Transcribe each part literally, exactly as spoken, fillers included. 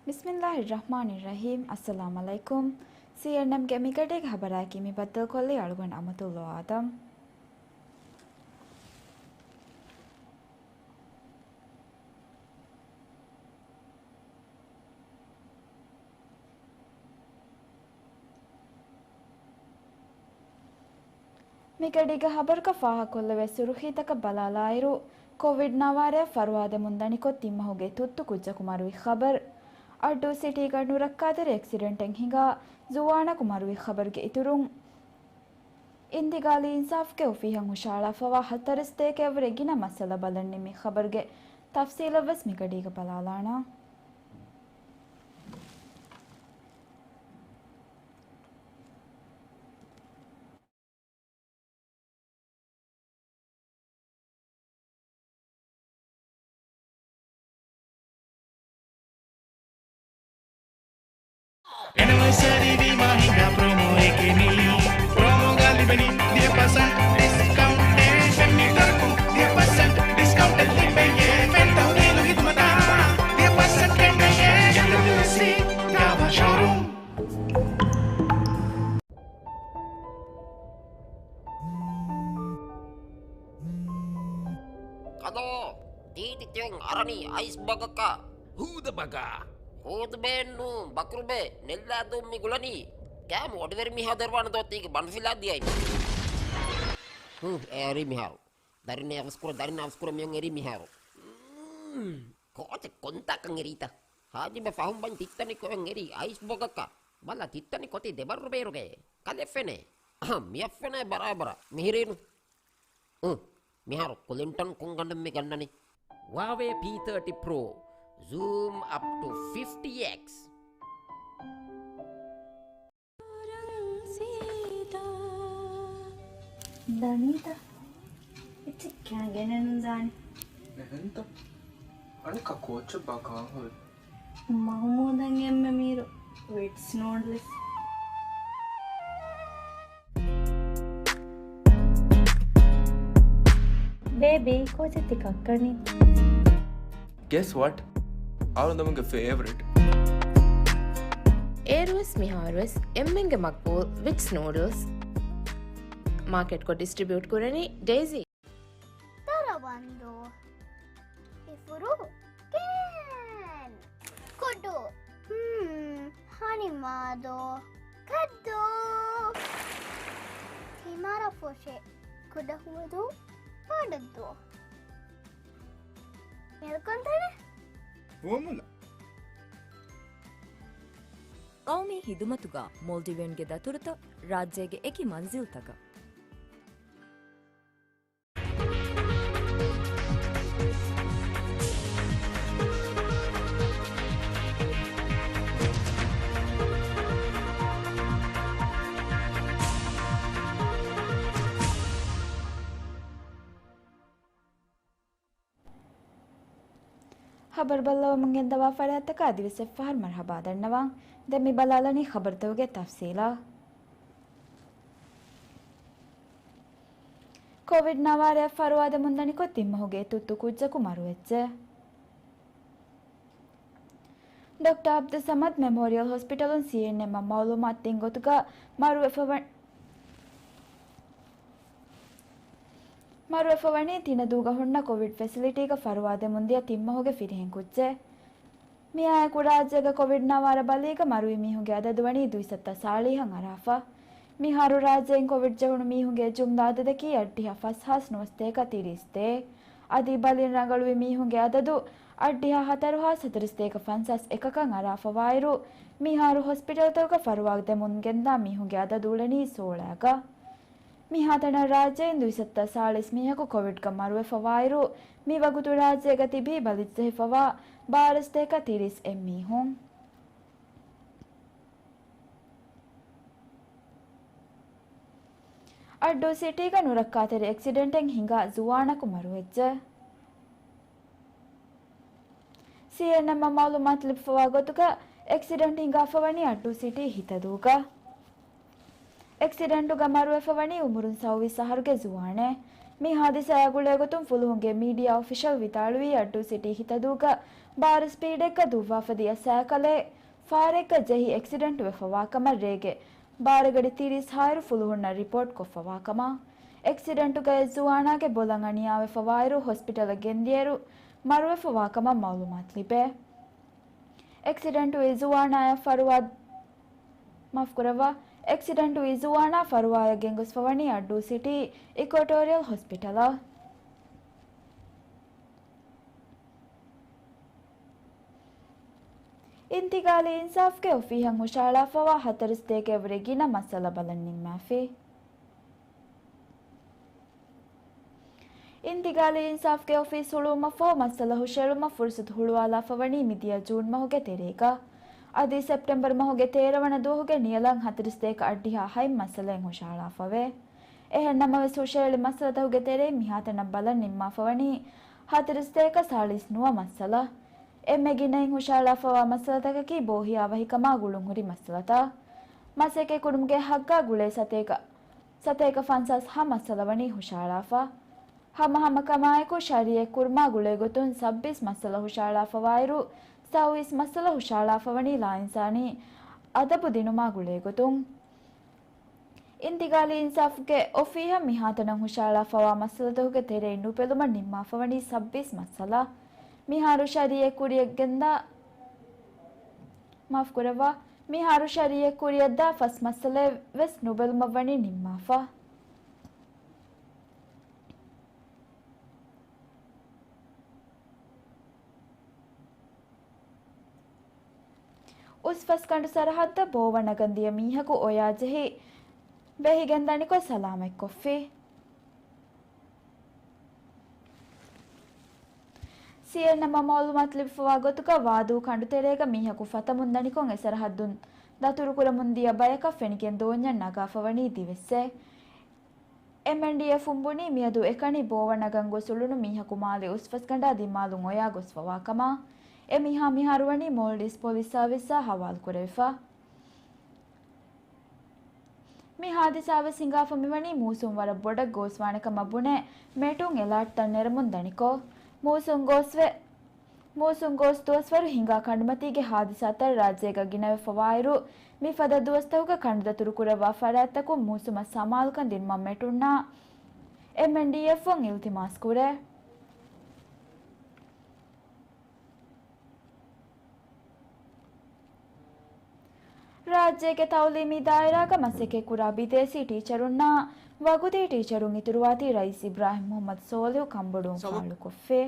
ބިސްމިއްލާހިއްރަޙްމާނިއްރަޙީމް. އައްސަލާމު ޢަލައިކުމް. ސީއެންއެމްގެ މިގަޑީގެ ޚަބަރާއެކީ މި ބައްދަލުކޮށްލީ އަޅުގަނޑު އަމަތުﷲ އާދަމް. މިގަޑީގެ ޚަބަރުގަ ފާހަގަކޮށްލެވޭ ސުރުޚީތަކަށް ބަލާލާއިރު، ކޮވިޑް ނަވާރައަށް ފަރުވާދެމުން ދަނިކޮށް ތިން މަހުގެ ތުއްތު ކުއްޖަކު މަރުވި ޚަބަރު. އައްޑޫ ސިޓީގަ ނުރައްކާތެރި އެކްސިޑެންޓެއް ހިނގާ، ޒުވާނަކު މަރުވި ޚަބަރުގެ އިތުރުން، އިންތިގާލީ އިންސާފުގެ އޮފީހަށް ހުށަހަޅާފަވާ ހަތަރު ސަތޭކައަށްވުރެ ގިނަ މައްސަލަ ބަލަން ނިންމި ޚަބަރުގެ ތަފްސީލަށްވެސް މިގަޑީގަ ބަލާލާނަން. އެނިވަރސަރީ ވީމާ ހިނގާ ޕްރޮމޯއެކޭ މީ. ޕްރޮމޯގަ ލިބެނީ ދިހަ ޕަސެންޓް ޑިސްކައުންޓެއް. ފެންނިޓަރަކުން ދިހަ ޕަސެންޓް ޑިސްކައުންޓެއް ލިބެޔޭ. ފެން ތަހުލީލު ހިދުމަތާ ދިހަ ޕަސެންޓް ގެންނެޔޭ. އެމްޑަބްލިއުސީ ގާވާ ޝޯރޫމް. ކަލޯ، ތީތި ތިއޮން އަރަނީ އައިސް ބަގަކަށް. ހޫދަ ބަގާ. ހޫދު ބޭން ނޫން، ބަކުރު ބޭ، ނެއްލާ ދޫން މި ގުޅަނީ. ކާމު އޮޑިވެރި މީހާ ދޮރުވާނެ ދޯ ތީގެ ބަނޑު ފިލާ ދިޔައި. ހު، އޭރީ މިހާރު. ދަރިން އަވަސްކުރަ، ދަރިން އަވަސްކުރަ މިއޮން އެރީ މިހާރު. މް، ކޯޗެއް ކޮންތާކަން އެރީތަ؟ ހާޖިބެ ފަހުން ބަން ތިއްތަނި ކޮއެން އެރީ އައިސް ބޮގަކަށް. ބަލަ ތިއްތަނި ކޮތީ ދެބަރު ބޭރުގައޭ. ކަލެފެނޭ. އަހަ، މިއަށްފެނޭ ބަރާބަރަށް. މިހިރީނު. އު، މިހާރު ކުލިންޓަން ކޮން ގަނޑެއް މި ގަންނަނީ؟ ހުވާވޭ ޕީ ތާޓީ ޕްރޯ. ޒޫމް އަޕް ޓު ފިފްޓީ އެކްސް. ދަނީތަ؟ އެއްޗެއް ކާ ގެނެއްނު ދާނެ. އެހެންތަ؟ އަނެއްކާ ކޯޗެއް ބާ ކާން ހުރި؟ މަހުމޫދަށް އެންމެ މީރު ވިޓްސް ނޫޑްލްސް. ބޭބީ، ކޯޗެއް ތި ކައްކަނީ؟ Guess what? އަޅުގަނޑުގެ ފޭވަރިޓް. އޭރުވެސް މިހާރުވެސް އެންމެންގެ މަގްބޫލް ވިޓްސް ނޫޑްލްސް. މާކެޓްކޮށް ޑިސްޓްރިބިއުޓް ކުރަނީ ޑޭޒީ. ދަރަވަންދޫ. އިފުރު. ކޭން. ކުޑު. ހުން. ހަނިމާދޯ. ކައްދޫ. ތިމަރަފުށި. ކުޑަހުވަދޫ. ބޮޑަށްދޫ. މިއަދު ކޮންތަނެއް؟ ފުވައްމުލައް. ޤައުމީ ހިދުމަތުގަ މޯލްޑިވިއަންގެ ދަތުރުތައް ރާއްޖޭގެ އެކި މަންޒިލްތަކަށް. ޚަބަރު ބައްލަވަމުން ގެންދަވާ ފަރާތްތަކަށް އަދިވެސް އެއްފަހަރު މަރުޙަބާ ދަންނަވަން. ދެން މި ބަލާލަނީ ޚަބަރުތަކުގެ ތަފްސީލާ. ކޮވިޑް ނަވާރައަށް ފަރުވާ ދެމުންދަނިކޮށް ތިން މަހުގެ ތުއްތު ކުއްޖަކު މަރުވެއްޖެ. ޑޮކްޓަރ ޢަބްދުއްސަމަދު މެމޯރިއަލް ހޮސްޕިޓަލުން ސީއެންއެމްއަށް މައުލޫމާތު ދިން ގޮތުގަ މަރުވެފަވަ-، މަރުވެފަވަނީ ތިނަދޫގަ ހުންނަ ކޮވިޑް ފެސިލިޓީގަ ފަރުވާ ދެމުންދިޔަ ތިން މަހުގެ ފިރިހެން ކުއްޖެއް. މިއާއެކު ރާއްޖޭގަ ކޮވިޑް ނަވާރަ ބަލީގަ މަރުވި މީހުންގެ އަދަދު ވަނީ ދުއިސައްތަ ސާޅީހަށް އަރާފަ. މިހާރު ރާއްޖެއިން ކޮވިޑް ޖެހުނު މީހުންގެ ޖުމްލަ އަދަދަކީ އަށްޑިހަ ފަސްހާސް ނުވަސަތޭކަ ތިރީސް ދޭއް. އަދި ބަލިން ރަނގަޅުވި މީހުންގެ އަދަދު އަށްޑިހަ ހަތަރުހާސް ހަތަރުސަތޭކަ ފަންސާސް އެކަކަށް އަރާފަވާއިރު، މިހާރު ހޮސްޕިޓަލްތަކުގަ ފަރުވާ ދެމުން ގެންދާ މީހުންގެ އަދަދު އުޅެނީ ސޯޅައަކަށް. މިހާތަނަށް ރާއްޖެއިން ދުއިސައްތަ ސާޅީސް މީހަކު ކޮވިޑްގަ މަރުވެފަވާއިރު، މިވަގުތު ރާއްޖޭގަ ތިބީ ބަލިޖެހިފަވާ ބާރަ ސަތޭކަ ތިރީސް އެއް މީހުން. އައްޑޫ ސިޓީގަ ނުރައްކާތެރި އެކްސިޑެންޓެއް ހިނގާ ޒުވާނަކު މަރުވެއްޖެ. ސީއެންއެމްއަށް މައުލޫމާތު ލިބިފަވާ ގޮތުގަ، އެކްސިޑެންޓް ހިނގާފަވަނީ އައްޑޫ ސިޓީ ހިތަދޫގަ. އެކްސިޑެންޓުގަ މަރުވެފަވަނީ އުމުރުން ސައުވީސް އަހަރުގެ ޒުވާނެއް. މި ހާދިސާއާ ގުޅޭގޮތުން ފުލުހުންގެ މީޑިއާ އޮފިޝަލް ވިދާޅުވީ، އައްޑޫ ސިޓީ ހިތަދޫގަ ބާރު ސްޕީޑެއްގަ ދުއްވާފަ ދިޔަ ސައިކަލެއް ފާރެއްގަ ޖެހި އެކްސިޑެންޓުވެފަވާ ކަމަށް ރޭގެ ބާރަގަޑި ތިރީސް ހާއިރު ފުލުހުންނަށް ރިޕޯޓް ކޮށްފަވާ ކަމަށް. އެކްސިޑެންޓުގައި ޒުވާނާގެ ބޮލަށް އަނިޔާވެފަވާއިރު ހޮސްޕިޓަލަށް ގެންދިޔައިރު މަރުވެފަވާ ކަމަށް މައުލޫމާތު ލިބޭ. އެކްސިޑެންޓުވި ޒުވާނާޔަށް ފަރުވާ، މާފުކުރައްވާ، އެކްސިޑެންޓުވި ޒުވާނާ ފަރުވާޔަށް ގެންގޮސްފަވަނީ އައްޑޫ ސިޓީ އިކްވެޓޯރިއަލް ހޮސްޕިޓަލަށް. އިންތިގާލީ އިންސާފްގެ އޮފީހަށް ހުށަހަޅާފަވާ ހަތަރު ސަތޭކައަށްވުރެ ގިނަ މައްސަލަ ބަލަން ނިންމާފި. އިންތިގާލީ އިންސާފްގެ އޮފީސް ހުޅުވުމަށްފަހު މައްސަލަ ހުށައެޅުމަށް ފުރުސަތު ހުޅުވާލާފަވަނީ މިދިޔަ ޖޫން މަހުގެ ތެރޭގަ. އަދި ސެޕްޓެމްބަރު މަހުގެ ތޭރަ ވަނަ ދުވަހުގެ ނިޔަލަށް ހަތަރު ސަތޭކަ އަށްޑިހަ ހަތް މައްސަލައެއް ހުށަހަޅާފަވޭ. އެހެން ނަމަވެސް، ހުށަހެޅި މައްސަލަތަކުގެ ތެރެއިން މިހާތަނަށް ބަލަން ނިންމާފަވަނީ ހަތަރު ސަތޭކަ ސާޅީސް ނުވަ މައްސަލަ. އެންމެ ގިނައިން ހުށަހަޅާފަވާ މައްސަލަތަކަކީ ބޯހިޔާވަހިކަމާ ގުޅުންހުރި މައްސަލަތައް. މަސައްކަތްކުރުމުގެ ހައްގާ ގުޅޭ ސަތޭކަ، ސަތޭކަ ފަންސާސް ހަ މައްސަލަ ވަނީ ހުށަހަޅާފަ. ހަމަހަމަކަމާއެކު، ޝަރީއަތްކުރުމާ ގުޅޭގޮތުން ސައްބީސް މައްސަލަ ހުށަހަޅާފަވާއިރު، ސައުވީސް މައްސަލަ ހުށަހަޅާފަވަނީ ލާއިންސާނީ އަދަބު ދިނުމާ ގުޅޭގޮތުން. އިންތިގާލީ އިންސާފްގެ އޮފީހަށް މިހާތަނަށް ހުށަހަޅާފަވާ މައްސަލަތަކުގެ ތެރެއިން ނުބެލުމަށް ނިންމާފަވަނީ ސައްބީސް މައްސަލަ. މިހާރު ޝަރީއަތް ކުރިއަށްގެންދާ، މާފުކުރައްވާ، މިހާރު ޝަރީއަތް ކުރިއަށްދާ ފަސް މައްސަލައެއް ވެސް ނުބެލުމަށްވަނީ ނިންމާފަ. އުސްފަސްގަނޑު ސަރަހައްދަށް ބޯވަ ނަގަން ދިޔަ މީހަކު އޮޔާ ޖެހި ވެހިގެން ދަނިކޮށް ސަލާމަތްކޮށްފި. ސީއެންއެމްއަށް މައުލޫމާތު ލިބިފަވާ ގޮތުގަ، ވާދޫ ކަނޑުތެރޭގަ މީހަކު ފަތަމުން ދަނިކޮށް އެ ސަރަހައްދުން ދަތުރުކުރަމުން ދިޔަ ބަޔަކަށް ފެނިގެން ދޯންޏަށް ނަގާފަވަނީ ދިވެއްސެއް. އެމްއެންޑީއެފުން ބުނީ، މިއަދު އެކަނި ބޯވަ ނަގަން ގޮސް އުޅުނު މީހަކު މާލެ އުސްފަސްގަނޑާ ދިމާލުން އޮޔާ ގޮސްފަވާ ކަމަށް. އެ މީހާ މިހާރު ވަނީ މޯލްޑިވްސް ޕޮލިސް ސާވިސްއާ ހަވާލު ކުރެވިފަ. މި ހާދިސާ ވެސް ހިނގާފަ މިވަނީ މޫސުން ވަރަށް ބޮޑަށް ގޯސްވާނެ ކަމަށް ބުނެ، މެޓުން އެލާޓްތައް ނެރެމުން ދަނިކޮށް، މޫސުން ގޯސްވެ، މޫސުން ގޯސް ދުވަސްވަރު ހިނގާ ކަނޑުމަތީގެ ހާދިސާތައް ރާއްޖޭގަ ގިނަވެފަވާއިރު، މިފަދަ ދުވަސްތަކުގަ ކަނޑުދަތުރު ކުރައްވާ ފަރާތްތަކުން މޫސުމަށް ސަމާލުކަން ދިނުމަށް މެޓުންނާ އެމްއެންޑީއެފުން އިލްތިމާސް ކުރޭ. ރާއްޖޭގެ ތައުލީމީ ދާއިރާގަ މަސައްކަތްކުރާ ބިދޭސީ ޓީޗަރުންނާ ވަގުތީ ޓީޗަރުން އިތުރުވާތީ ރައީސް އިބްރާހިމް މުހައްމަދު ސޯލިހު ކަނބޮޑުވުން ސަބަ- ފާޅުކޮށްފި.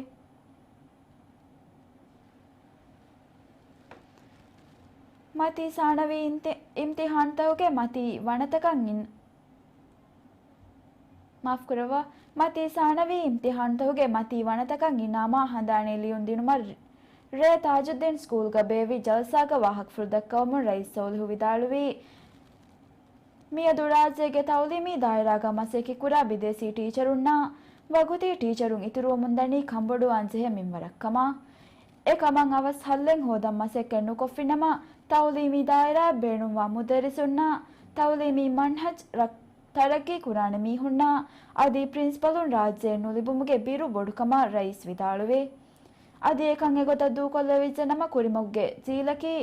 މަތީ ސާނަވީ އިންތި-، އިމްތިހާންތަކުގެ މަތީ ވަނަތަކަށް އިން-، މާފުކުރައްވާ، މަތީ ސާނަވީ އިމްތިހާންތަކުގެ މަތީ ވަނަތަކަށް އިނާމާ ހަނދާނީ ލިޔުން ދިނުމަށް ރޭ ތާޖުއްދީން ސްކޫލްގަ ބޭއްވި ޖަލްސާގަ ވާހަކަފުޅު ދައްކަވަމުން ރައީސް ސޯލިހު ވިދާޅުވީ، މިއަދު ރާއްޖޭގެ ތައުލީމީ ދާއިރާގަ މަސައްކަތްކުރާ ބިދޭސީ ޓީޗަރުންނާ ވަގުތީ ޓީޗަރުން އިތުރުވަމުންދަނީ ކަންބޮޑުވާންޖެހޭ މިންވަރަށްކަމަށް. އެކަމަށް އަވަސް ހައްލެއް ހޯދަން މަސައްކަތް ނުކޮށްފިނަމަ، ތައުލީމީ ދާއިރާއަށް ބޭނުންވާ މުދައްރިސުންނާ ތައުލީމީ މަންހަޖް ރަ-، ތަރައްގީ ކުރާނެ މީހުންނާ އަދި ޕްރިންސިޕަލުން ރާއްޖެއެއް ނުލިބުމުގެ ބިރު ބޮޑުކަމަށް ރައީސް ވިދާޅުވި. އަދި އެކަން އެގޮތަށް ދޫކޮށްލެވިއްޖެ ނަމަ، ކުރިމަގުގެ ޖީލަކީ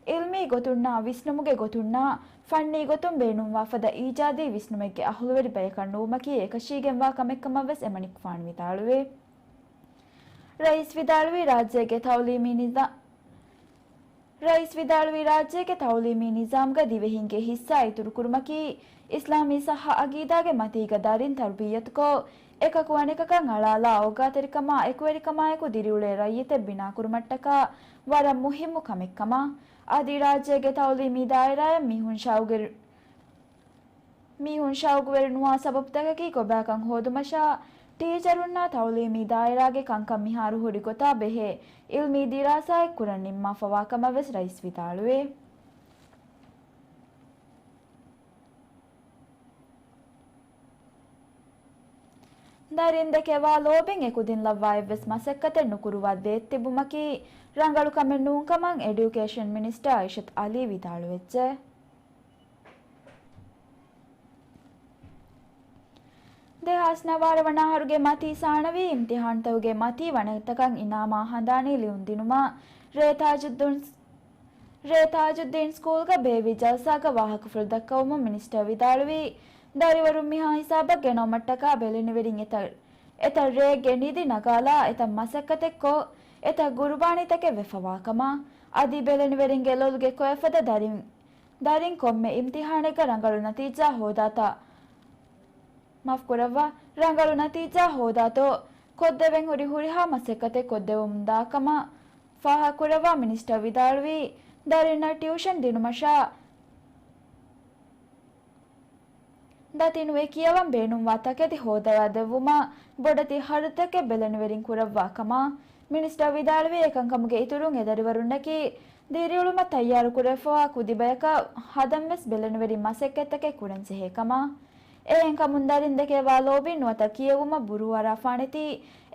އިލްމީ ގޮތުންނާ ވިސްނުމުގެ ގޮތުންނާ ފަންނީ ގޮތުން ބޭނުންވާ ފަދަ އީޖާދީ ވިސްނުމެއްގެ އަހުލުވެރި ބަޔަކަށް ނުވުމަކީ އެކަށީގެންވާ ކަމެއްކަމަށް ވެސް އެމަނިކުފާނު ވިދާޅުވި. ރައީސް ވިދާޅުވީ ރާއްޖޭގެ ތައުލީމީ ނިޒާ-، ރައީސް ވިދާޅުވީ ރާއްޖޭގެ ތައުލީމީ ނިޒާމްގަ ދިވެހިންގެ ހިއްސާ އިތުރުކުރުމަކީ އިސްލާމީ ސައްހަ އަގީދާގެ މަތީގަ ދަރިން ތަރުބިއްޔަތުކޮށް، އެކަކު އަނެކަކަށް އަޅާލާ އޯގާތެރިކަމާ އެކުވެރިކަމާއެކު ދިރިއުޅޭ ރައްޔިތެއް ބިނާކުރުމަށްޓަކާ ވަރަށް މުހިއްމު ކަމެއްކަމަށް. އަދި ރާއްޖޭގެ ތައުލީމީ ދާއިރާއަށް މީހުން ޝައުގު-، މީހުން ޝައުގުވެރި ނުވާ ސަބަބުތަކަކީ ކޮބާކަން ހޯދުމަށާ، ޓީޗަރުންނާ ތައުލީމީ ދާއިރާގެ ކަންކަން މިހާރު ހުރި ގޮތާ ބެހޭ އިލްމީ ދިރާސާއެއް ކުރަން ނިންމާފަވާ ކަމަށް ވެސް ރައީސް ވިދާޅުވި. ދަރިން ދެކެވާ ލޯބިން އެކުދިން ލައްވާ އެއްވެސް މަސައްކަތެއް ނުކުރުވާ ދޭތް ތިބުމަކީ ރަނގަޅު ކަމެއް ނޫން ކަމަށް އެޑިއުކޭޝަން މިނިސްޓަރ އައިޝަތު އަލީ ވިދާޅުވެއްޖެ. ދެހާސް ނަވާރަ ވަނަ އަހަރުގެ މަތީ ސާނަވީ އިމްތިހާންތަކުގެ މަތީ ވަނަތަކަށް އިނާމާ ހަނދާނީ ލިޔުން ދިނުމަށް ރޭ ތާޖުއްދީން، ރޭ ތާޖުއްދީން ސްކޫލްގަ ބޭއްވި ޖަލްސާގަ ވާހަކަފުޅު ދައްކަވަމުން މިނިސްޓަރ ވިދާޅުވީ، ދަރިވަރުން މިހާ ހިސާބަށް ގެނައުމަށްޓަކާ ބެލެނިވެރިން އެތައް، އެތައް ރެއެއްގެ ނިދި ނަގާލާ، އެތައް މަސައްކަތެއްކޮށް، އެތައް ގުރުބާނީތަކެއް ވެފަވާކަމަށް، އަދި ބެލެނިވެރިންގެ ލޮލުގެ ކޮއެފަދަ ދަރިން، ދަރިން ކޮންމެ އިމްތިހާނެއްގަ ރަނގަޅު ނަތީޖާ ހޯދާތަ، މާފްކުރައްވާ، ރަނގަޅު ނަތީޖާ ހޯދާތޯ ކޮށްދެވެން ހުރި ހުރިހާ މަސައްކަތެއް ކޮށްދެވުމުންދާކަމަށް ފާހަގަކުރައްވާ މިނިސްޓަރ ވިދާޅުވީ، ދަރިންނަށް ޓިއުޝަން ދިނުމަށާ، ދަތިނުވެ ކިޔަވަން ބޭނުންވާ ތަކެތި ހޯދަވާދެއްވުމަށް ބޮޑެތި ހަރަދުތަކެއް ބެލެނިވެރިން ކުރައްވާ ކަމަށް މިނިސްޓަރ ވިދާޅުވީ، އެކަންކަމުގެ އިތުރުން އެ ދަރިވަރުންނަކީ ދިރިއުޅުމަށް ތައްޔާރުކުރެވިފަވާ ކުދި ބަޔަކަށް ހަދަންވެސް ބެލެނިވެރިން މަސައްކަތްތަކެއް ކުރަންޖެހޭ ކަމަށް. އެހެންކަމުން ދަރިންދެކެ ވާ ލޯބިން ނުވަތަ ކިޔެވުމަށް ބުރޫއަރާފާނެތީ،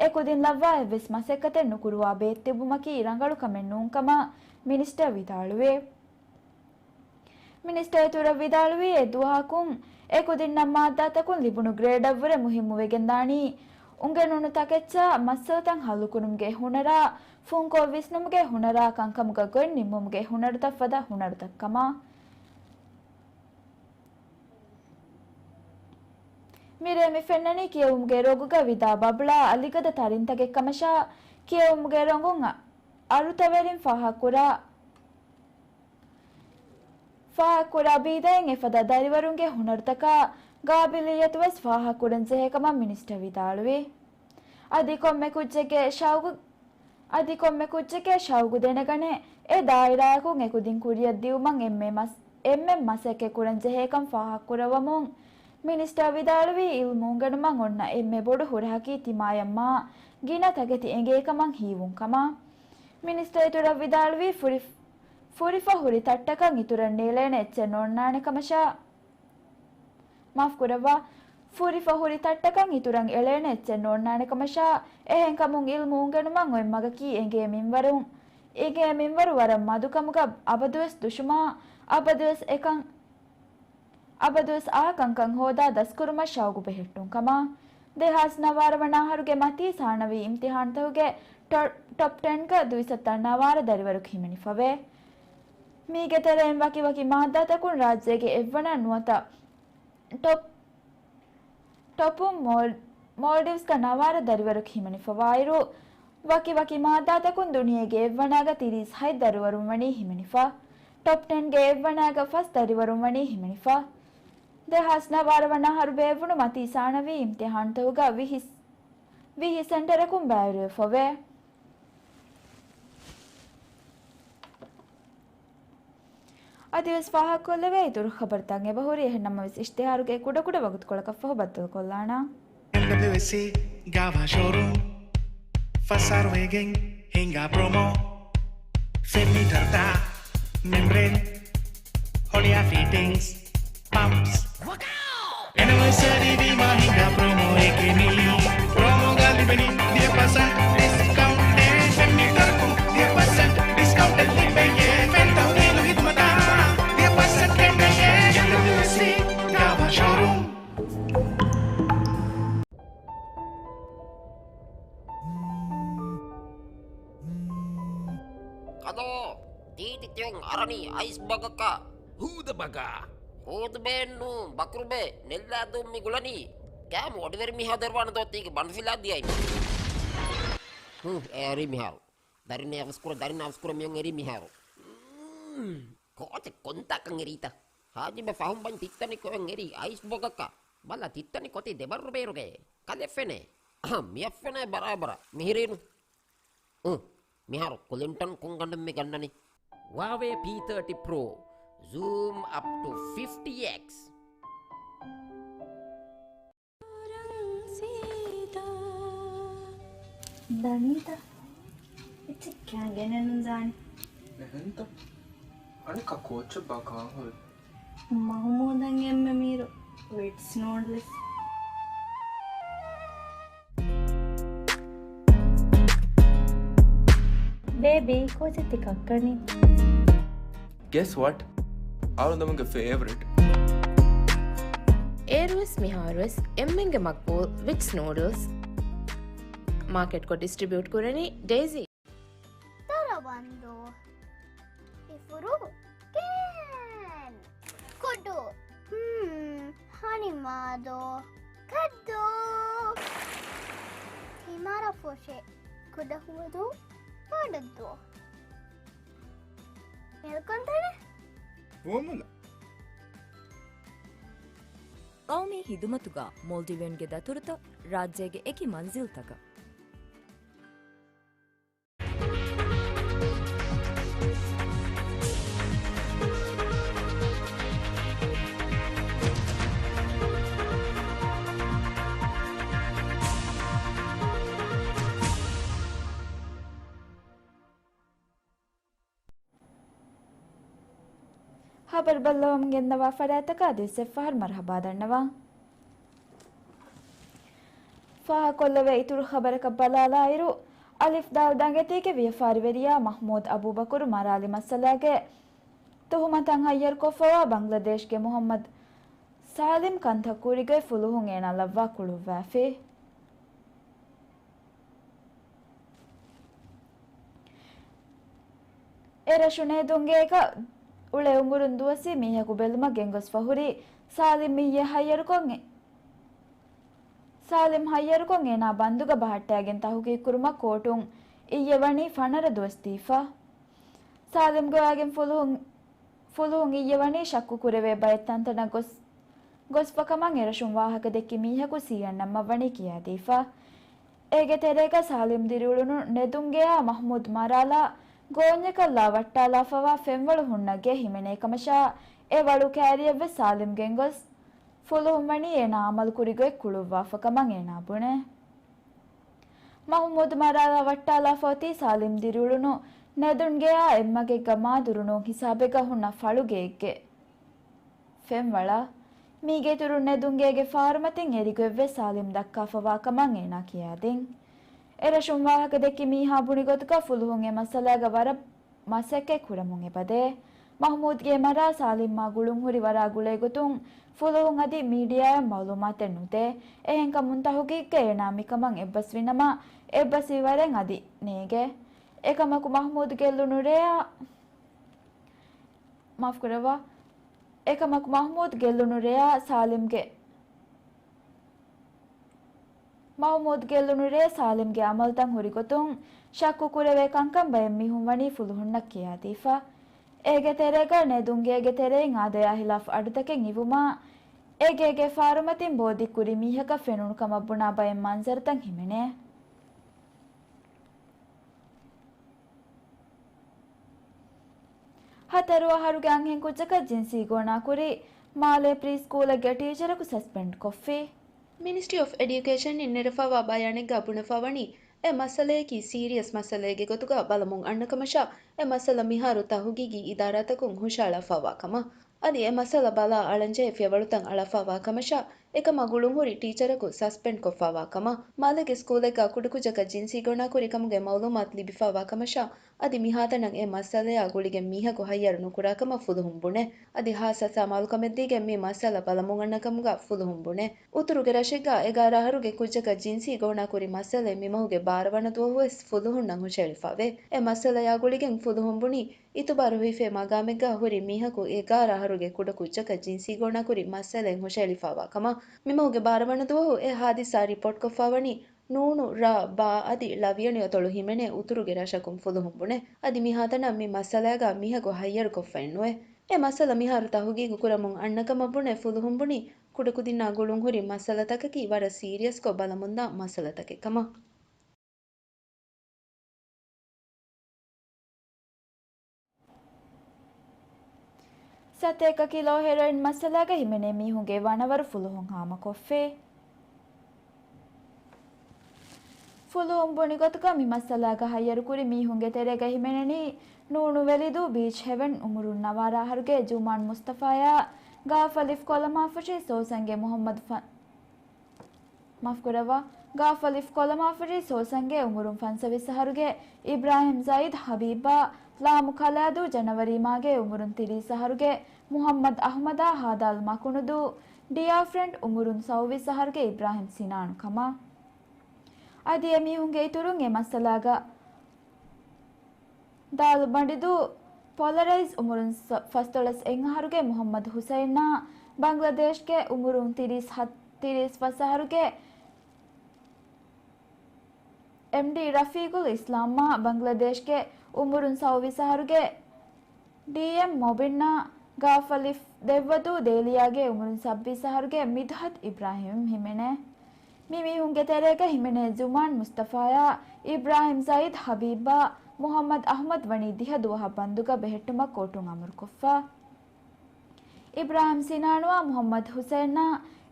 އެކުދިން ލައްވާ އެއްވެސް މަސައްކަތެއް ނުކުރުވާ ބޭއްތިއްބުމަކީ ރަނގަޅު ކަމެއް ނޫން ކަމަށް މިނިސްޓަރ ވިދާޅުވޭ. މިނިސްޓަރ އިތުރަށް ވިދާޅުވީ، އެ ދުވަހަކުން އެކުދިންނަށް މާއްދާތަކުން ލިބުނު ގްރޭޑަށްވުރެ މުހިއްމުވެގެންދާނީ، އުނގެނުނު ތަކެއްޗާ މައްސަލަތައް ހައްލުކުރުމުގެ ހުނަރާ، ފުންކޮށް ވިސްނުމުގެ ހުނަރާ، ކަންކަމުގަ ގޮތް ނިންމުމުގެ ހުނަރުތައް ފަދަ ހުނަރުތައްކަމަށް. މިރޭ މި ފެންނަނީ ކިޔެވުމުގެ ރޮނގުގަ ވިދާ ބަބުޅާ އަލިގަދަ ތަރިންތަކެއްކަމަށާ، ކިޔެވުމުގެ ރޮނގުން އަ-، އަރުތަވެރިން ފާހަގަކުރާ، ފާހަގަކުރާ ބީދައިން އެފަދަ ދަރިވަރުންގެ ހުނަރުތަކާ ގާބިލިއްޔަތުވެސް ފާހަގަކުރަންޖެހޭ ކަމަށް މިނިސްޓަރ ވިދާޅުވި. އަދި ކޮންމެ ކުއްޖެއްގެ ޝައުގު، އަދި ކޮންމެ ކުއްޖެއްގެ ޝައުގު ދެނެގަނެ، އެ ދާއިރާއަކުން އެކުދިން ކުރިއަށް ދިއުމަށް އެންމެ މަސް-، އެންމެ މަސައްކަތް ކުރަންޖެހޭކަން ފާހަގަކުރައްވަމުން، މިނިސްޓަރ ވިދާޅުވީ، އިލްމު އުނގެނުމަށް އޮންނަ އެންމެ ބޮޑު ހުރަހަކީ ތިމާޔަށް މާ ގިނަ ތަކެތި އެނގޭކަމަށް ހީވުން ކަމަށް. މިނިސްޓަރ އިތުރަށް ވިދާޅުވީ، ފުރި-، ފުރިފަ ހުރި ތައްޓަކަށް އިތުރަށް ނޭޅޭނެ އެއްޗެއް ނޯންނާނެ ކަމަށާ، މާފްކުރައްވާ، ފުރިފަ ހުރި ތައްޓަކަށް އިތުރަށް އެޅޭނެ އެއްޗެއް ނޯންނާނެ ކަމަށާ، އެހެންކަމުން އިލްމު އުނގެނުމަށް އޮތް މަގަކީ އެނގޭ މިންވަރު، އެނގޭ މިންވަރު ވަރަށް މަދުކަމުގަ އަބަދުވެސް ދުށުމާ، އަބަދުވެސް އެކަން، އަބަދުވެސް އާ ކަންކަން ހޯދާ ދަސްކުރުމަށް ޝައުގު ބެހެއްޓުން ކަމަށް. ދެހާސް ނަވާރަ ވަނަ އަހަރުގެ މަތީ ސާނަވީ އިމްތިހާންތަކުގެ ޓޮ-، ޓޮޕް ޓެންގަ ދުއިސައްތަ ނަވާރަ ދަރިވަރަކު ހިމެނިފަވޭ. މީގެ ތެރެއިން ވަކި ވަކި މާއްދާތަކުން ރާއްޖޭގެ އެއްވަނަ ނުވަތަ ޓޮޕް، ޓޮޕުން މޯލް-، މޯލްޑިވްސްގަ ނަވާރަ ދަރިވަރަކު ހިމެނިފަވާއިރު، ވަކި ވަކި މާއްދާތަކުން ދުނިޔޭގެ އެއްވަނައިގަ ތިރީސް ހަތް ދަރިވަރުން ވަނީ ހިމެނިފަ. ޓޮޕް ޓެންގެ އެއްވަނައިގަ ފަސް ދަރިވަރުން ވަނީ ހިމެނިފަ. ދެހާސް ނަވާރަ ވަނަ އަހަރު ބޭއްވުނު މަތީ ސާނަވީ އިމްތިހާންތަކުގަ ވިހި، ވިހި ސެންޓަރަކުން ބައިވެރިވެފަވޭ. އަދިވެސް ފާހަގަކޮށްލެވޭ އިތުރު ޚަބަރުތައް އެބަހުރި، އެހެން ނަމަވެސް އިޝްތިހާރުގެ ކުޑަކުޑަ ވަގުތުކޮޅަކަށްފަހު ބައްދަލުކޮށްލާނަން. އެމްޑަބްލިއުއެސްސީ ގާވާ ޝޯރޫމް ފަސް އަހަރު ވެގެން ހިނގާ ޕްރޮމޯ. ފެން ހީޓަރުތައް، މެމްބްރޭން، ހޮޅިއާ ފިޓިންގްސް، ޕަމްޕްސް. އެނިވަރސަރީ ވީމާ ހިނގާ ޕްރޮމޯއެކޭ މީ. ޕްރޮމޯގަ ލިބެނީ ދިހަ ޕަސެންޓް ޑިސްކައުންޓެއް. ފެން ހީޓަރަކުން ދިހަ ޕަސެންޓް ޑިސްކައުންޓެއް ލިބެޔޭ. ފެން ތައުދީލު ހިދުމަތާ ދިހަ ޕަސެންޓް ކެނޑެޔޭ. އެމްޑަބްލިއުއެސްސީ ގާވާ ޝޯރޫމް. ކަލޯ، ތީތި ތިޔޮން އަރަނީ އައިސް ބަގަކަށް. ހޫދަ ބަގާ. ހޫދުބޭއެއްނު، ބަކުރުބޭ، ނެއްލާދޫން މި ގުޅަނީ. ކައިމު އޮޑިވެރި މީހާ ދެރަވާނެ ދޯ ތީގެ ބަނޑުފިލާ ދިޔައިން. ހު، އެރީ މިހާރު. ދަރިން އަވަސްކުރަ، ދަރިން އަވަސްކުރަ މިޔޮން އެރީ މިހާރު. ކޯޗެއް ކޮންތާކަން އެރީތަ؟ ހާޖިބަ ފަހުން ބަން ތިއްތަނި ކޮއެއް އެރީ އައިސް ބޮގަކަށް. ބަލަ ތިއްތަނި ކޮތީ ދެބައްރު ބޭރުގައޭ. ކަލެ ފެނޭ. އަހަ، މިއަށް ފެނޭ ބަރާބަރަށް. މިހިރީނު. އު، މިހާރު ކުލިންޓަން ކޮންގަނޑެއް މި ގަންނަނީ؟ ހުއާވޭ ޕީ ތާޓީ ޕްރޯ. ޒޫމް އަޕް ޓު ފިފްޓީ އެކްސް. ދަނީތަ؟ އެއްޗެއް ކާން ގެނެއްނު ޒާނި. އެހެންތަ؟ އަނެއްކާ ކޯޗެއް ބާކާ ހުރި. މަހުމޫދަށް އެންމެ މީރު ވިޓްސް ނޫޑްލްސް. ބޭބީ، ކޯޗެއް ތި ކައްކަނީ؟ Guess what? އަޅުގަނޑުގެ ފޭވަރިޓް. އޭރުވެސް މިހާރުވެސް އެންމެންގެ މަގްބޫލް ވިކްސް ނޫޑްލްސް މާކެޓްކޮށް ޑިސްޓްރިބިއުޓް ކުރަނީ ޑޭޒީ. ދަރަވަންދޫ، އިފުރު، ކޭން، ކުޑު، ހްމް، ހަނިމާދޯ، ކައްދޫ، ތިމަރަފުށި، ކުޑަހުވަދޫ، ބޮޑަށްދޫ، މެލްކޮންތަނެއް، ފުވައްމުލައް. ޤައުމީ ޚިދުމަތުގަ މޯލްޑިވިއަންގެ ދަތުރުތައް ރާއްޖޭގެ އެކި މަންޒިލްތަކަށް. ޚަބަރު ބައްލަވަމުން ގެންނަވާ ފަރާތްތަކަށް އަދިވެސް އެއްފަހަރު މަރުޙަބާ ދަންނަވާ. ފާހަގަކޮށްލެވޭ އިތުރު ޚަބަރަކަށް ބަލާލާއިރު، އަލިފް ދާލް ދަނގެތީގެ ވިޔަފާރިވެރިޔާ މަޙްމޫދު އަބޫބަކުރު މަރާލި މައްސަލާގެ ތުހުމަތަށް ހައްޔަރުކޮށްފަވާ ބަންގްލަދޭޝްގެ މުޙައްމަދު ސާލިމް ކަންތައް ކުރިގޮތް ފުލުހުން އޭނާ ލައްވާ ކުޅުއްވާފި. އެރަށު ނޭދުންގޭގަ އުޅޭ އުމުރުން ދުވަސްވީ މީހަކު ބެލުމަށް ގެންގޮސްފަ ހުރި ސާލިމް މިއްޔެ ހައްޔަރުކޮށް، ސާލިމް ހައްޔަރުކޮށް އޭނާ ބަންދުގަ ބަހައްޓާގެން ތަހުގީގު ކުރުމަށް ކޯޓުން އިއްޔެ ވަނީ ފަނަރަ ދުވަސް ދީފަ. ސާލިމް ގޮވާގެން ފުލުހުން، ފުލުހުން އިއްޔެ ވަނީ ޝައްކު ކުރެވޭ ބައެއް ތަންތަނަށް ގޮސް، ގޮސްފަ ކަމަށް އެރަށުން ވާހަކަ ދެއްކި މީހަކު ސީއެންއެމްއަށް ވަނީ ކިޔާދީފަ. އޭގެ ތެރޭގަ ސާލިމް ދިރިއުޅުނު ނެދުންގެއާ މަޙްމޫދު މަރާލާ ގޯންޏަކަށްލާ ވައްޓާލާފަވާ ފެންވަޅު ހުންނަ ގެ ހިމެނޭ ކަމަށާ، އެ ވަޅު ކައިރިއަށްވެސް ސާލިމް ގެންގޮސް ފުލުހުން ވަނީ އޭނާ އަމަލު ކުރިގޮތް ކުޅުއްވާފަ ކަމަށް އޭނާ ބުނޭ. މަޙްމޫދު މަރާލާ ވައްޓާލާފަ އޮތީ ސާލިމް ދިރިއުޅުނު ނެދުންގެއާ އެއްމަގެއްގަ މާ ދުރުނޫން ހިސާބެއްގަ ހުންނަ ފަޅުގެއެއްގެ ފެންވަޅަށް. މީގެއިތުރުން ނެދުންގޭގެ ފާރުމަތިން އެރިގޮތްވެސް ސާލިމް ދައްކާފަވާ ކަމަށް އޭނާ ކިޔާދިން. އެރަށުން ވާހަކަ ދެއްކި މީހާ ބުނި ގޮތުގަ ފުލުހުން އެ މައްސަލާގަ ވަރަށް މަސައްކަތް ކުރަމުން އެބަދޭ. މަޙްމޫދުގެ މަރާ ސާލިމްއާ ގުޅުންހުރި ވަރާ ގުޅޭގޮތުން ފުލުހުން އަދި މީޑިއާއަށް މަޢުލޫމާތެއް ނުދޭ. އެހެންކަމުން ތަހުގީގުގަ އޭނާ މިކަމަށް އެއްބަސްވިނަމަ، އެއްބަސްވި ވަރެއް އަދި ނޭގޭ. އެކަމަކު މަޙްމޫދު ގެއްލުނު ރެޔާ، މާފުކުރައްވާ. އެކަމަކު މަޙްމޫދު ގެއްލުނު ރެޔާ ސާލިމްގެ، މަޙްމޫދު ގެއްލުނު ރޭ ސާލިމްގެ އަމަލުތައް ހުރިގޮތުން ޝައްކު ކުރެވޭ ކަންކަން ބައެއް މީހުން ވަނީ ފުލުހުންނަށް ކިޔާދީފަ. އޭގެ ތެރޭގަ ނެދުންގޭގެ ތެރެއިން އާދަޔާ ހިލާފު އަޑުތަކެއް އިވުމާ، އެ ގޭގެ ފާރުމަތިން ބޯ ދިއްކުރި މީހަކަށް ފެނުނު ކަމަށް ބުނާ ބައެއް މަންޒަރުތައް ހިމެނޭ. ހަތަރު އަހަރުގެ އަންހެން ކުއްޖަކަށް ޖިންސީ ގޯނާކުރި މާލޭ ޕްރީ ސްކޫލެއްގެ ޓީޗަރަކު ސަސްޕެންޑް ކޮށްފި. މިނިސްޓްރީ އޮފް އެޑިއުކޭޝަންއިން ނެރެފަވާ ބަޔާނެއްގަ ބުނެފަވަނީ، އެ މައްސަލަޔަކީ ސީރިއަސް މައްސަލައެއްގެ ގޮތުގަ ބަލަމުން އަންނަ ކަމަށާ، އެ މައްސަލަ މިހާރު ތަހުގީގީ އިދާރާތަކުން ހުށައަޅާފަވާ ކަމަށް، އަދި އެ މައްސަލަ ބަލާ އަޅަންޖެހޭ ފިޔަވަޅުތައް އަޅާފަވާ ކަމަށާ، އެކަމާ ގުޅުންހުރި ޓީޗަރަކު ސަސްޕެންޑް ކޮށްފަވާ ކަމަށް، މާލޭގެ ސްކޫލެއްގަ ކުޑަކުއްޖަކަށް ޖިންސީ ގޯނާކުރި ކަމުގެ މައުލޫމާތު ލިބިފަވާ ކަމަށާ، އަދި މިހާތަނަށް އެ މައްސަލަޔާ ގުޅިގެން މީހަކު ހައްޔަރު ނުކުރާކަމަށް ފުލުހުން ބުނޭ. އަދި ހާއްސަ ސަމާލުކަމެއްދީގެން މި މައްސަލަ ބަލަމުން އަންނަ ކަމުގަ ފުލުހުން ބުނޭ. އުތުރުގެ ރަށެއްގަ އެގާރަ އަހަރުގެ ކުއްޖަކަށް ޖިންސީ ގޯނާކުރި މައްސަލައެއް މިމަހުގެ ބާރަ ވަނަ ދުވަހުވެސް ފުލުހުންނަށް ހުށައެޅިފަވޭ. އެ މައްސަލަޔާ ގުޅިގެން ފުލުހުން ބުނީ، އިތުބާރު ހިފޭ މަގާމެއްގަ ހުރި މީހަކު އެގާރަ އަހަރުގެ ކުޑަކުއްޖަކަށް ޖިންސީ ގޯނާކުރި މައްސަލައެއް ހުށައެޅިފަވާ ކަމަށް. މިމަހުގެ ބާރަ ވަނަ ދުވަހު އެ ހާދިސާ ރިޕޯޓްކޮށްފަވަނީ، ނޫނު، ރ، ބ އަދި ޅ ވިޔަނި އަތޮޅު ހިމެނޭ އުތުރުގެ ރަށަކުން ފުލުހުން ބުނޭ. އަދި މިހާތަނަށް މި މައްސަލާގަ މީހަކު ހައްޔަރުކޮށްފައެއްނުވޭ. އެ މައްސަލަ މިހާރު ތަހުގީގު ކުރަމުން އަންނަ ކަމަށް ބުނެ ފުލުހުން ބުނީ، ކުޑަކުދިންނާ ގުޅުންހުރި މައްސަލަތަކަކީ ވަރަށް ސީރިއަސްކޮށް ބަލަމުންދާ މައްސަލަތަކެއް ކަމަށް. ސަތޭކަ ކިލޯ ހެރޮއިން މައްސަލާގަ ހިމެނޭ މީހުންގެ ވަނަވަރު ފުލުހުން ހާމަކޮށްފި. ފުލުހުން ބުނި ގޮތުގަ މި މައްސަލާގަ ހައްޔަރުކުރި މީހުންގެ ތެރޭގަ ހިމެނެނީ، ނޫނު ވެލިދޫ ބީޗް ހެވެން އުމުރުން ނަވާރަ އަހަރުގެ ޖުމާން މުސްތަފާޔާ، ގާފަލިފް ކޮލަމާފުށި ސޯސަންގެ މުހައްމަދު ފަ-، މާފުކުރައްވާ، ގާފަލިފް ކޮލަމާފުށި ސޯސަންގެ އުމުރުން ފަންސަވީސް އަހަރުގެ އިބްރާހިމް ޒައިދް ހަބީބާ، ލާމު ކަލާދޫ ޖަނަވަރީމާގެ އުމުރުން ތިރީސް އަހަރުގެ މުހައްމަދު އަހުމަދާ ހާދާލް މަކުނުދޫ، ޑިއާ ފްރެންޑް އުމުރުން ސައުވީސް އަހަރުގެ އިބްރާހިމް ސިނާނު ކަމަށް. އަދި އެމީހުންގެ އިތުރުން އެ މައްސަލާގަ ދާލު ބަނޑިދޫ ޕޮލަރައިޒް އުމުރުން ސަ-، ފަސްދޮޅަސް އެއް އަހަރުގެ މުހައްމަދު ހުސައިންއާ، ބަނގްލަދޭޝްގެ އުމުރުން ތިރީސް ހަ-، ތިރީސް ފަސް އަހަރުގެ އެމްޑީ ރަފީގުލް އިސްލާމްއާ، ބަނގްލަދޭޝްގެ އުމުރުން ސައުވީސް އަހަރުގެ ޑީއެމް މޮބިންއާ، ގާފަލިފް ދެއްވަދޫ ދޭލިޔާގެ އުމުރުން ސައްބީސް އަހަރުގެ މިދުހަތް އިބްރާހިމް ހިމެނޭ. މި މީހުންގެ ތެރޭގަ ހިމެނޭ ޒުމާން މުސްތަފާއާ، އިބްރާހިމް ޒައިދް ހަބީބާ، މުހައްމަދް އަހްމަދް ވަނީ ދިހަ ދުވަހަށް ބަންދުގަ ބެހެއްޓުމަށް ކޯޓުން އަމުރުކޮށްފަ. އިބްރާހިމް ސިނާނުއާ، މުހައްމަދް ހުސައިންއާ،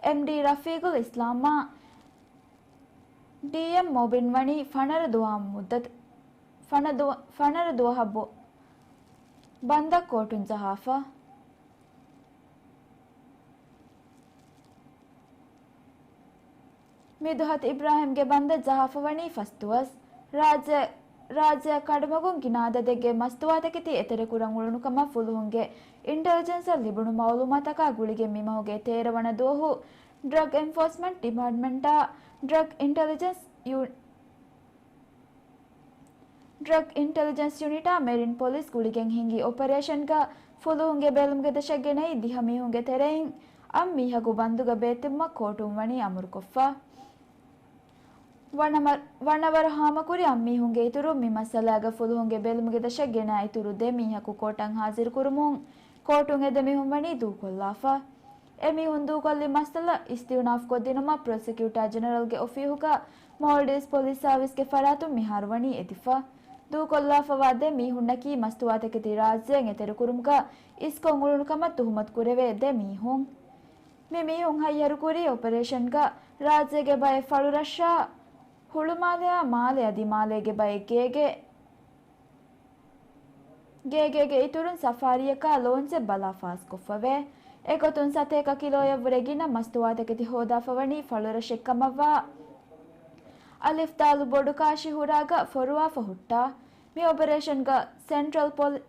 އެމްޑީ ރަފީގުލް އިސްލާމްއާ، ޑީއެމް މޮބިން ވަނީ ފަނަރަ ދުވަހަށް މުއްދަތު، ފަނަ ދުވަ-، ފަނަރަ ދުވަހަށް ބޮ-، ބަންދަށް ކޯޓުން ޖަހާފަ. މިދުހަތު އިބްރާހިމްގެ ބަންދަށް ޖަހާފަ ވަނީ ފަސް ދުވަސް. ރާއްޖެ-، ރާއްޖެއަށް ކަނޑުމަގުން ގިނަ އަދަދެއްގެ މަސްތުވާތަކެތި އެތެރެކުރަން އުޅުނު ކަމަށް ފުލުހުންގެ އިންޓެލިޖެންސަށް ލިބުނު މައުލޫމާތަކާ ގުޅިގެން މި މަހުގެ ތޭރަ ވަނަ ދުވަހު ޑްރަގް އެންފޯސްމަންޓް ޑިޕާޓްމަންޓާ ޑްރަގް އިންޓެލިޖެންސް ޔު-، ޑްރަގް އިންޓެލިޖެންސް ޔުނިޓާ މެރިން ޕޮލިސް ގުޅިގެން ހިންގި އޮޕަރޭޝަންގަ ފުލުހުންގެ ބެލުމުގެ ދަށަށް ގެނައި ދިހަ މީހުންގެ ތެރެއިން އަށް މީހަކު ބަންދުގަ ބޭތިއްބުމަށް ކޯޓުން ވަނީ އަމުރުކޮށްފަ. ވަނަ-، ވަނަވަރު ހާމަކުރި އަށް މީހުންގެ އިތުރުން މި މައްސަލާގަ ފުލުހުންގެ ބެލުމުގެ ދަށަށް ގެނައި އިތުރު ދެ މީހަކު ކޯޓަށް ހާޒިރުކުރުމުން ކޯޓުން އެ ދެ މީހުން ވަނީ ދޫކޮށްލާފަ. އެމީހުން ދޫކޮށްލި މައްސަލަ އިސްތިއުނާފް ކޮށްދިނުމަށް ޕްރޮސިކިއުޓާ ޖެނެރަލްގެ އޮފީހުގަ މޯލްޑިވްސް ޕޮލިސް ސާވިސްގެ ފަރާތުން މިހާރު ވަނީ އެދިފަ. ދޫކޮށްލާފަވާ ދެ މީހުންނަކީ މަސްތުވާތަކެތި ރާއްޖޭން އެތެރެކުރުމުގަ އިސްކޮށް އުޅުނު ކަމަށް ތުހުމަތު ކުރެވޭ ދެ މީހުން. މި މީހުން ހައްޔަރުކުރީ އޮޕަރޭޝަންގަ ރާއްޖޭގެ ބައެއް ފަޅުރަށާ، ހުޅުމާލެއާ މާލެ އަދި މާލޭގެ ބައެއް ގޭގެ ގޭގޭގެ އިތުރުން ސަފާރީއަކާ ލޯންޗެއް ބަލާ ފާސްކޮށްފަވޭ. އެގޮތުން ސަތޭކަ ކިލޯއަށްވުރެ ގިނަ މަސްތުވާތަކެތި ހޯދާފަވަނީ ފަޅުރަށެއްކަމަށްވާ އަލިފް ދާލު ބޮޑު ކާށި ހުރާގަ ފޮރުވާފަ ހުއްޓާ. މި އޮޕަރޭޝަންގަ ސެންޓްރަލް ޕޮލި-،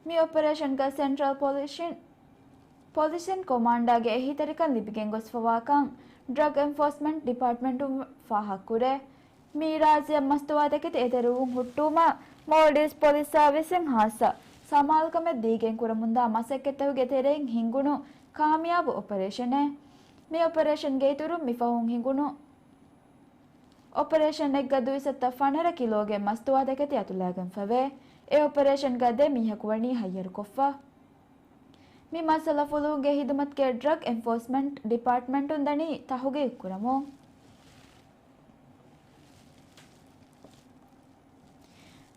މި އޮޕަރޭޝަންގަ ސެންޓްރަލް ޕޮލިޝިން-، ޕޮލިސިން ކޮމާންޑާގެ އެހީތެރިކަން ލިބިގެން ގޮސްފަވާކަން ޑްރަގް އެންފޯސްމަންޓް ޑިޕާޓްމަންޓުން ފާހަގަކުރޭ. މި ރާއްޖެއަށް މަސްތުވާތަކެތި އެތެރެވުން ހުއްޓުވުމަށް މޯލްޑިވްސް ޕޮލިސް ސާވިސްއިން ހާއްސަ ސަމާލުކަމެއް ދީގެން ކުރަމުންދާ މަސައްކަތްތަކުގެ ތެރެއިން ހިންގުނު ކާމިޔާބު އޮޕަރޭޝަނެއް. މި އޮޕަރޭޝަންގެ އިތުރުން މިފަހުން ހިނގުނު އޮޕަރޭޝަންއެއްގަ ދުއިސައްތަ ފަނަރަ ކިލޯގެ މަސްތުވާތަކެތި އަތުލައިގެންފަވޭ. އެ އޮޕަރޭޝަންގަ ދެ މީހަކު ވަނީ ހައްޔަރުކޮށްފަ. މި މައްސަލަ ފުލުހުންގެ ހިދުމަތުގެ ޑްރަގް އެންފޯސްމަންޓް ޑިޕާޓްމަންޓުން ދަނީ ތަހުގީގު ކުރަމުން.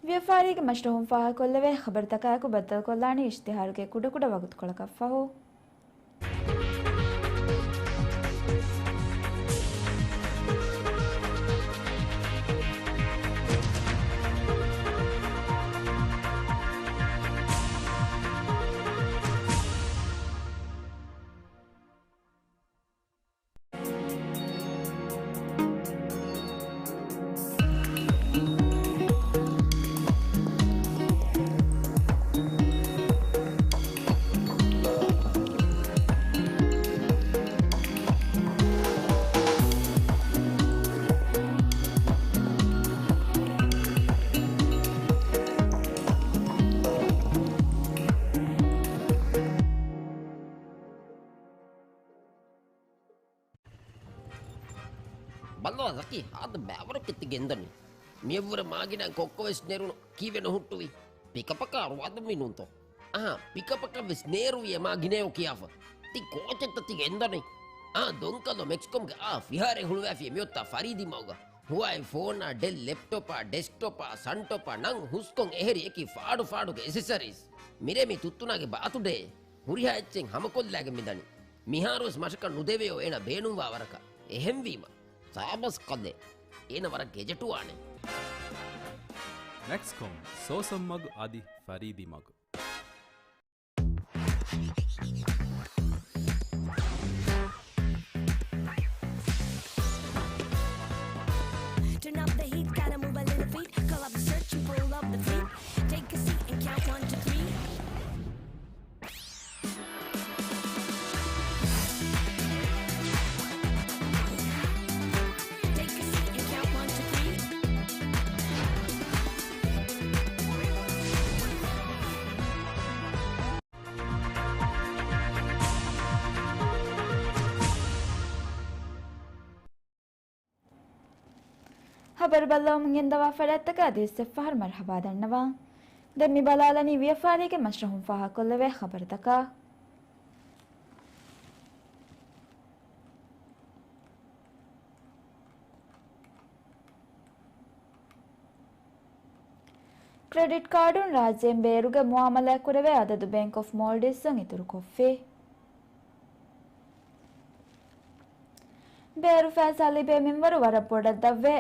ވިޔަފާރީގެ މަސްރަހުން ފާހަގަކޮށްލެވޭ ޚަބަރުތަކާއެކު ބައްދަލުކޮށްލާނީ އިޝްތިހާރުގެ ކުޑަކުޑަ ވަގުތުކޮޅަކަށްފަހު. ބައްލަވާ ޒަކީ، ހާދަ ބައިވަރު ކެތި ގެންދަނީ. މިއަށްވުރެ މާގިނަ ކޮއްކޮވެސް ނެރުނު ކީއްވެ ނުހުއްޓުވީ؟ ޕިކަޕަކާ ރުވާދުންވީ ނޫންތޯ؟ އަހާ، ޕިކަޕަކަށް ވެސް ނޭރުވި އެ މާގިނަޔޯ ކިޔާފަ. ތި ކޯޗެއްތަ ތި ގެންދަނީ؟ އާ، ދޮންކަލޯ މެކްސްކޮމްގެ އާ ފިހާރައެއް ހުޅުވާފި މިއޮއްތާ ފަރީދީ މަގުގަ. ހުވާއި ފޯނާ، ޑެލް ލެޕްޓޮޕާ، ޑެސްކްޓޮޕާ، ސަންޓޮޕާ، ނަން ހުސްކޮން އެހެރި އެކި ފާޑު ފާޑުގެ އެސެސަރީސް. މިރޭ މި ތުއްތުނާގެ ބާތުޑޭ. ހުރިހާ އެއްޗެއް ހަމަކޮށްލާގެން މިދަނީ. މިހާރުވެސް މަށަކަށް ނުދެވެޔޯ އޭނަ ބޭނުންވާ ވަރަކަށް. އެހެންވީމަ، ސާބަސް ކަލޭ. އޭނަ ވަރަށް ގެޖެޓުވާނެ. މެކްސްކޮމް، ސޯސަން މަގު އަދި ފަރީދީ މަގު. Turn up the heat, gotta move a little feet. Call up the search and pull up the fleet. Take a seat and count one, two, three. ޚަބަރު ބައްލަވަމުން ގެންދަވާ ފަރާތްތަކަށް އަދިވެސް އެއްފަހަރު މަރުޙަބާ ދަންނަވަން. ދެން މި ބަލާލަނީ ވިޔަފާރީގެ މަޝްރަހުން ފާހަގަކޮށްލެވޭ ޚަބަރުތަކަށް. ކްރެޑިޓް ކާޑުން ރާއްޖޭން ބޭރުގެ މުއާމަލާތް ކުރެވޭ އަދަދު ބޭންކް އޮފް މޯލްޑިވްސްއިން އިތުރުކޮށްފި. ބޭރު ފައިސާ ލިބޭ މިންވަރު ވަރަށް ބޮޑަށް ދަށްވެ،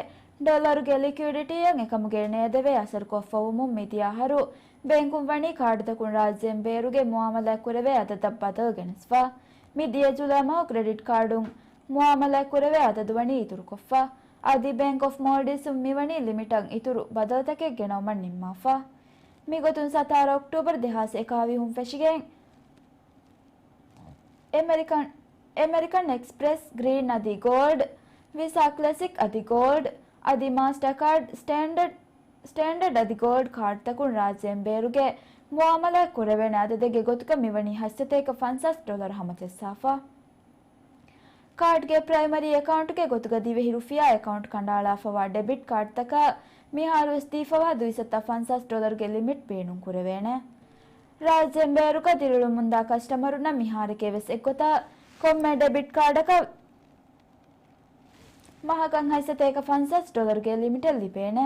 ޑޮލަރުގެ ލިކުއިޑިޓީއަށް އެކަމުގެ ނޭދެވޭ އަސަރު ކޮށްފަވުމުން މިދިޔަ އަހަރު ބޭންކުން ވަނީ ކާޑުތަކުން ރާއްޖޭން ބޭރުގެ މުއާމަލާތް ކުރެވޭ އަދަދަށް ބަދަލު ގެނެސްފަ. މިދިޔަ ޖުލައި މަހު ކްރެޑިޓް ކާޑުން މުއާމަލާތް ކުރެވޭ އަދަދު ވަނީ އިތުރުކޮށްފަ. އަދި ބޭންކް އޮފް މޯލްޑިވްސް މިވަނީ ލިމިޓަށް އިތުރު ބަދަލުތަކެއް ގެނައުމަށް ނިންމާފަ. މިގޮތުން ސަތާރަ އޮކްޓޫބަރު ދެހާސް އެކާވީހުން ފެށިގެން އެމެރިކަން، އެމެރިކަން އެކްސްޕްރެސް ގްރީން އަދި ގޯލްޑް، ވިސާ ކްލެސިކް އަދި ގޯލްޑް، އަދި މާސްޓާ ކާޑް ސްޓޭންޑަޑް، ސްޓޭންޑަޑް އަދި ގޯލްޑް ކާޑްތަކުން ރާއްޖޭން ބޭރުގެ މުއާމަލާތް ކުރެވޭނެ އަދަދެއްގެ ގޮތުގަ މިވަނީ ހަތްސަތޭކަ ފަންސާސް ޑޮލަރު ހަމަޖައްސާފަ. ކާޑްގެ ޕްރައިމަރީ އެކައުންޓްގެ ގޮތުގަ ދިވެހި ރުފިޔާ އެކައުންޓް ކަނޑައަޅާފަވާ ޑެބިޓް ކާޑްތަކަށް މިހާރުވެސް ދީފަވާ ދުއިސައްތަ ފަންސާސް ޑޮލަރުގެ ލިމިޓް ބޭނުންކުރެވޭނެ. ރާއްޖޭން ބޭރުގަ ދިރިއުޅެމުންދާ ކަސްޓަމަރުންނަށް މިހާރެކޭވެސް އެއްގޮތަށް ކޮންމެ ޑެބިޓް ކާޑަކަށް މަހަކަށް ހަތްސަތޭކަ ފަންސާސް ޑޮލަރުގެ ލިމިޓެއް ލިބޭނެ.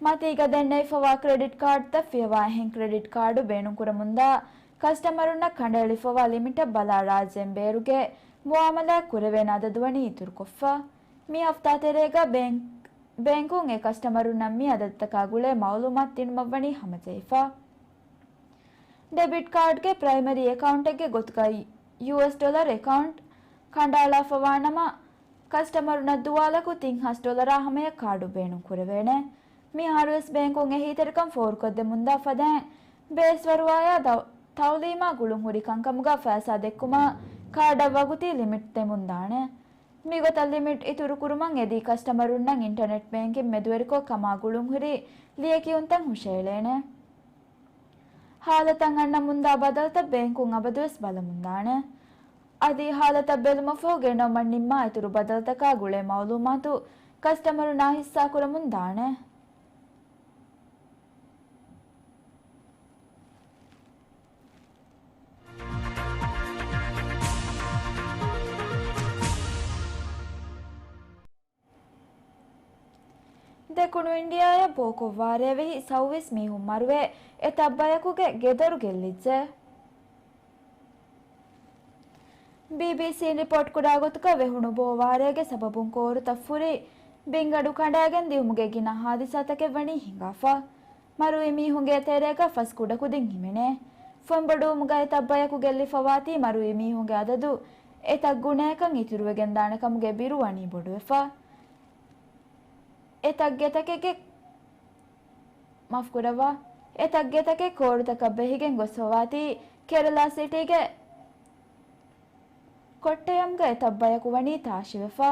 މަތީގަ ދެންނެވިފަވާ ކްރެޑިޓް ކާޑްތައް ފިޔަވާ އެހެން ކްރެޑިޓް ކާޑު ބޭނުންކުރަމުންދާ ކަސްޓަމަރުންނަށް ކަނޑައެޅިފަވާ ލިމިޓަށް ބަލާ ރާއްޖޭން ބޭރުގެ މުއާމަލާތް ކުރެވޭނެ އަދަދު ވަނީ އިތުރުކޮށްފަ. މި ހަފްތާ ތެރޭގަ ބޭން-، ބޭންކުން އެ ކަސްޓަމަރުންނަށް މި އަދަދުތަކާ ގުޅޭ މައުލޫމާތު ދިނުމަށްވަނީ ހަމަޖެހިފަ. ޑެބިޓް ކާޑްގެ ޕްރައިމަރީ އެކައުންޓެއްގެ ގޮތުގައި ޔޫއެސް ޑޮލަރު އެކައުންޓް ކަނޑައަޅާފަވާނަމަ، ކަސްޓަމަރުންނަށް ދުވާލަކު ތިން ހާސް ޑޮލަރާ ހަމަޔަށް ކާޑު ބޭނުން ކުރެވޭނެ. މިހާރުވެސް ބޭންކުން އެހީތެރިކަން ފޯރުކޮށްދެމުންދާ ފަދައިން، ބޭސްވަރުވާޔާ ތައު-، ތައުލީމާ ގުޅުންހުރި ކަންކަމުގަ ފައިސާ ދެއްކުމަށް ކާޑަށް ވަގުތީ ލިމިޓް ދެމުންދާނެ. މިގޮތަށް ލިމިޓް އިތުރުކުރުމަށް އެދި ކަސްޓަމަރުންނަށް އިންޓަރނެޓް ބޭންކިން މެދުވެރިކޮށް ކަމާ ގުޅުންހުރި ލިޔެކިޔުންތައް ހުށައެޅޭނެ. ހާލަތަށް އަންނަމުންދާ ބަދަލުތައް ބޭންކުން އަބަދުވެސް ބަލަމުންދާނެ. އަދި ހާލަތަށް ބެލުމަށްފަހު ގެނައުމަށް ނިންމާ އިތުރު ބަދަލުތަކާ ގުޅޭ މައުލޫމާތު ކަސްޓަމަރުންނާ ހިއްސާކުރަމުން ދާނެ. ދެކުނު އިންޑިއާއަށް ބޯކޮށް ވާރޭވެހި ސައުވީސް މީހުން މަރުވެ، އެތައް ބަޔަކުގެ ގެދޮރު ގެއްލިއްޖެ. ބީބީސީން ރިޕޯޓްކުރާ ގޮތުގަ ވެހުނު ބޯ ވާރޭގެ ސަބަބުން ކޯރުތައް ފުރި ބިންގަނޑު ކަނޑާގެން ދިއުމުގެ ގިނަ ހާދިސާތަކެއް ވަނީ ހިނގާފަ. މަރުވި މީހުންގެ ތެރޭގަ ފަސް ކުޑަކުދިން ހިމެނޭ. ފޮނބޮޑުވުމުގައި އެތައް ބަޔަކު ގެއްލިފަވާތީ މަރުވި މީހުންގެ އަދަދު އެތައް ގުނައަކަށް އިތުރުވެގެންދާނެ ކަމުގެ ބިރު ވަނީ ބޮޑުވެފަ. އެތައް ގެތަކެއްގެ، މާފުކުރައްވާ، އެތައް ގެތަކެއް ކޯރުތަކަށް ބެހިގެން ގޮސްފަވާތީ ކެރަލާ ސިޓީގެ ކޮއްޓަޔަމްގަ އެތައް ބަޔަކު ވަނީ ތާށިވެފަ.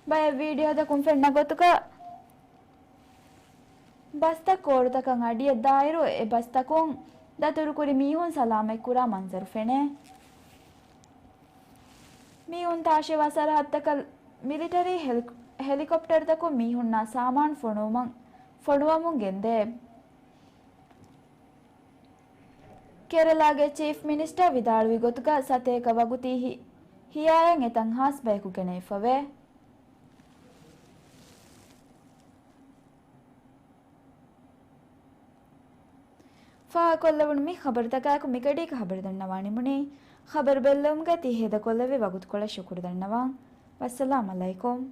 ބައެއް ވީޑިއޯތަކުން ފެންނަ ގޮތުގަ ބަސްތައް ކޯރުތަކަށް އަޑިއަށް ދާއިރު، އެ ބަސްތަކުން ދަތުރުކުރި މީހުން ސަލާމަތްކުރާ މަންޒަރު ފެނޭ. މީހުން ތާށިވާ ސަރަހައްދަކަށް މިލިޓަރީ ހެލި-، ހެލިކޮޕްޓަރުތަކުން މީހުންނާ ސާމާނު ފޮނުވަމުން، ފޮނުވަމުން ގެންދޭ. ކެރަލާގެ ޗީފް މިނިސްޓަރ ވިދާޅުވި ގޮތުގަ ސަތޭކަ ވަގުތީ ހި-، ހިޔާޔަށް އެތަން ހާސް ބަޔަކު ގެނައިފަވޭ. ފާހަގަކޮށްލެވުނު މި ޚަބަރުތަކާއެކު މިގަޑީގެ ޚަބަރު ދަންނަވާ ނިމުނީ. ޚަބަރު ބެއްލެވުމުގައި ތި ހޭދަކޮށްލެއްވި ވަގުތުކޮޅަށް ޝުކުރު ދަންނަވަން. ވައްސަލާމް އަލައިކުމް.